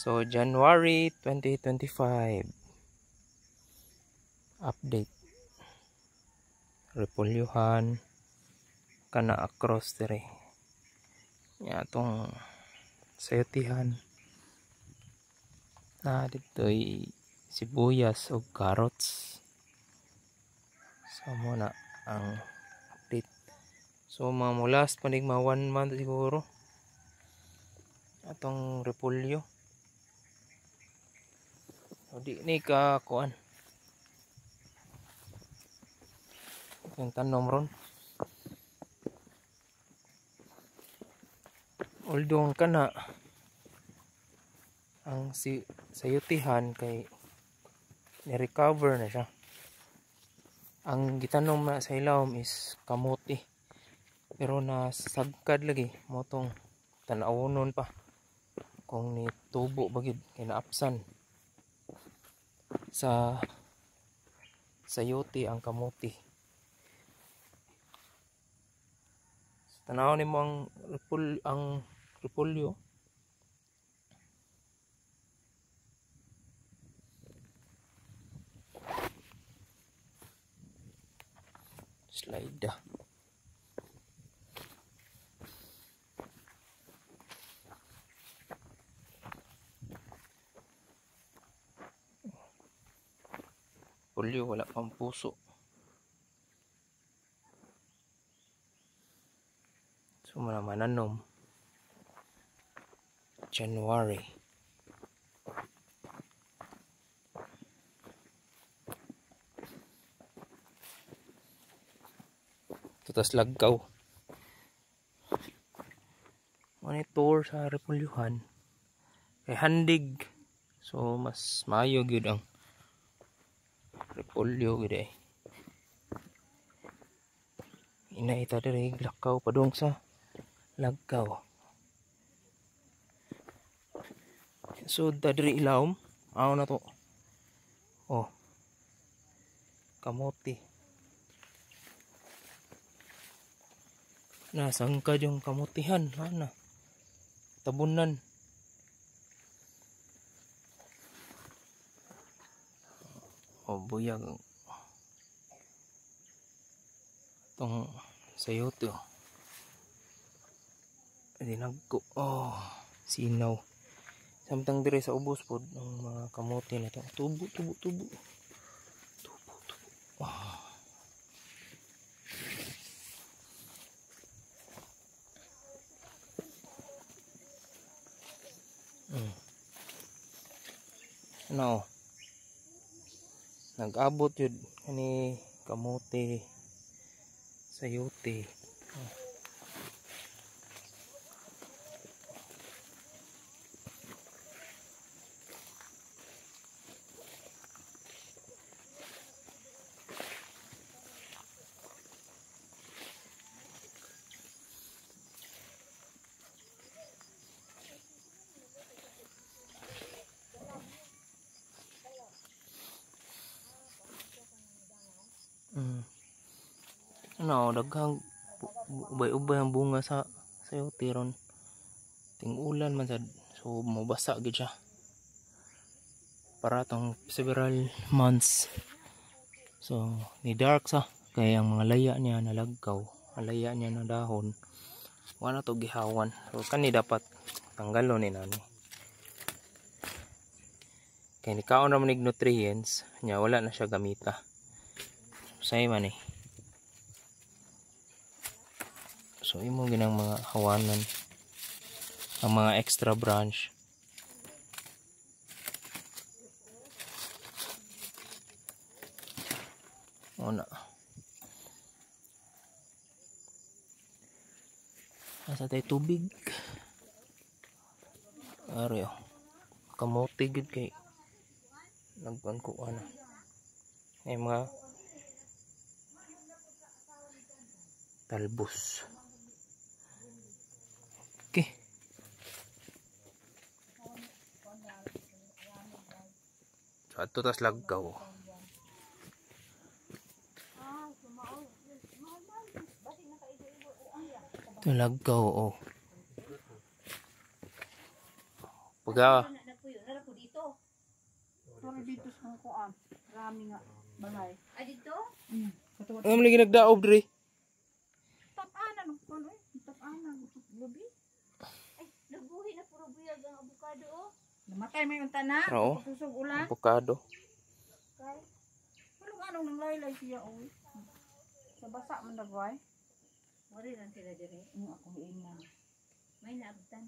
So January 2025 update. Repolyuhan kana across dire. Nya atong sayotihan na dito'y sibuyas o carrots. So mo na ang update. So mga mulas panig mga 1 month siguro atong repolyo. So di ni ka kuan. Yung tanom ron. Although kana ang si sayutihan kay ni-recover na siya. Ang gitanom na sa ilawom is kamote. Pero nasagkad lagi mo tong tan-awonon pa kung ni tubo bagid kay naapsan sa sayote ang kamote. Tanaw nimo ang repolyo. Slide. Repolyo wala pang puso. So manananom January. Tutas lagkaw. Monitor sa repolyuhan kay handig. So mas maayo gyud ang repolyo gyud eh. Inaita diri lakaw padung sa lagkaw. So diri ilawom aw na to. Oh. Kamote. Nasangkad yung kamutihan, ana. Tabunan. Oh, buyag. Itong sayote. Oh. Dinagko. Oh, sinaw. Samtang dire sa ubos pod ang mga kamote na to. Tubo, tubo, tubo. Tubo, tubo. Oh. Ano? Nag-abot yun kani kamote, sayote. Oh. Ano, daghang ubay-ubay ang bunga sa sayote ron. Ting-ulan man sad, so mobasa gid siya. Para tong several months. So ni dark sa kay ang mga laya niya nalagkaw, laya niya na dahon. Wala to gihawan. So kani dapat tanggalon ni nani. Kay ni kaon ra man ig nutrients nya wala na siya gamita. Say man eh. So imo ginang mga hawanan ang mga extra branch. Una. Asa tayo tubig? Aryo. Kamote gid kay nagkuan ko ana. Ay mga talbos. Okay. So ato tas lagkaw. Ito lagkaw oh. Pagka Dito sa kuan. Rami nga balay. Ah, dito? Katuwa. Ano man lagi nagdaob diri? Tap-anan ang kuan oy. Tap-anan. Lubi. Ay, nabuhi na puro buyag ang avocado oh. Namatay may unta na. Oo. Susog ulan. Avocado. Kay, Walang anong nang laylay siya oy. Sa basa man dagway. wari lang sila dire. Ang akong ina. May naabtan.